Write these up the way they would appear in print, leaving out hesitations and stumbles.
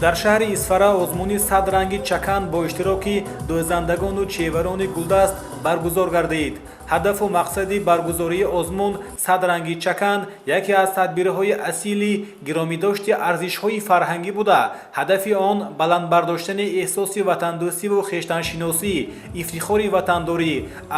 Дар шаҳри Исфара озмуни «Сад ранги чакан» бо иштироки дӯзандагону чеварони гулдаст баргузор гардид. Ҳадафу мақсади баргузории озмун «Сад ранги чакан» яке аз тадбирҳои асили гиромидошти арзишҳои фарҳангӣ буда, ҳадафи он баланд бардоштани эҳсоси ватандӯстиву хештаншиносӣ, ифтихори ватандорӣ,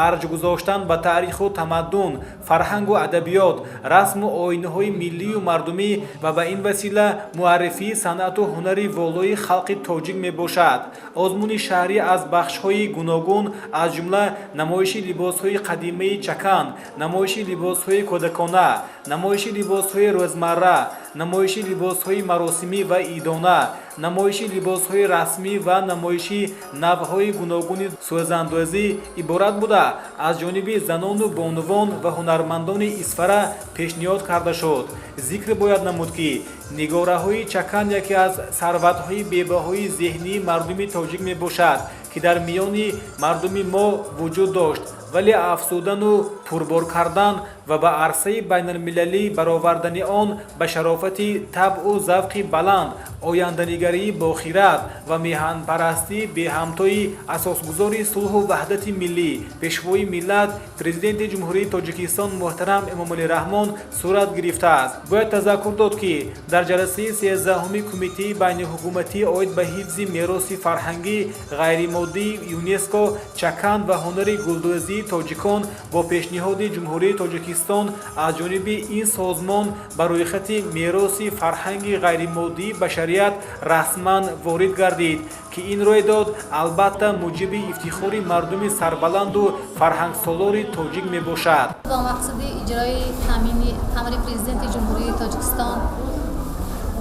арҷ гузоштан ба таъриху тамаддун, фарҳангу адабиёт, расму оинҳои миллию мардумӣ ва ба ин васила муаррифии санъату ҳунари волои халқи тоҷик мебошад. Озмуни шаҳрӣ аз бахшҳои гуногун, аз ҷумла намоиши либосҳои қадимаи чакан, намоиши либосҳои кӯдакона, намоиши либосҳои рӯзмарра, намоиши либосҳои маросимӣ ва идона, намоиши либосҳои расмӣ ва намоиши навъҳои гуногуни сӯзандӯзӣ иборат буда, аз ҷониби занону бонувон ва ҳунармандони Исфара пешниҳод карда шуд. Зикр бояд намуд, ки нигораҳои чакан яке аз сарватҳои бебаҳои зеҳнии мардуми тоҷик мебошад, ки дар миёни мардуми мо вуҷуд дошт, вале афзудану пурбор кардан ва ба арсаи байналмилалӣ баровардани он ба шарофати табъу завқи баланд, оянданигарии бохират ва меҳанпарастии беҳамтои асосгузори сулҳу ваҳдати миллӣ, Пешвои миллат, Президенти Ҷумҳурии Тоҷикистон муҳтарам Эмомалӣ Раҳмон сурат гирифтааст. Бояд тазаккур дод, ки дар ҷаласаи 13-уми Кумитаи байниҳукуматӣ оид ба ҳифзи мероси фарҳангии ғайримоддии ЮНЕСКО чакан ва ҳунари гулдӯзии тоҷикон бо пешниҳоди Ҷумҳурии Тоҷикистон аз ҷониби ин созмон ба рӯйхати мероси фарҳанги ғайримоддии башарият расман ворид гардид, ки ин рӯйдод албатта муҷиби ифтихори мардуми сарбаланду фарҳангсолори тоҷик мебошад. Бо мақсади иҷрои таъмини амри Президенти Ҷумҳурии Тоҷикистон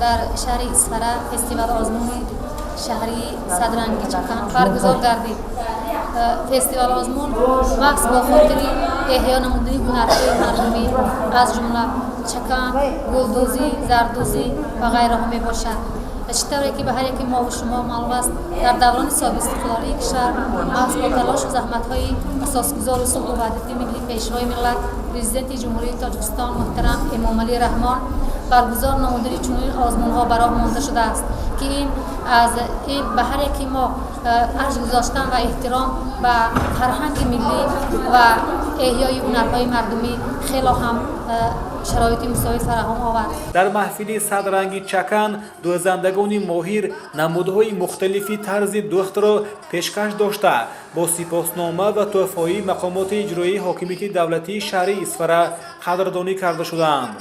дар шаҳри Исфара фестивал озмуни шаҳрии «Садранги чакан» баргузор гардид. Фестивал озмун махз бо хотири эҳё намудани ҳунарҳои мардумӣ, аз ҷумла чакан, гулдӯзӣ, зардӯзӣ ва ғайраҳо мебошад. Чӣ тавре ки ба ҳар яки мову шумо маълум аст, дар даврони соҳибистиқлолии кишвар маҳз бо талошу заҳматҳои асосгузори сулҳу ваҳдати миллӣ, Пешвои миллат, Президенти Ҷумҳурии Тоҷикистон муҳтарам Эмомалӣ Раҳмон баргузор намудани чунин озмунҳо ба роҳ монда шудааст, ки ин аз ин ба ҳар яки мо арҷ гузоштан ва эҳтиром ба фарҳанги миллӣ ва эҳёи ҳунарҳои мардумӣ хело ҳам шароити мусоид фароҳам овард. Дар маҳфили «Садранги чакан» дӯзандагони моҳир намудҳои мухталифи тарзи дӯхтро пешкаш дошта, бо сипоснома ва тӯҳфаҳои мақомоти иҷроии ҳокимияти давлатии шаҳри Исфара қадрдонӣ карда шуданд.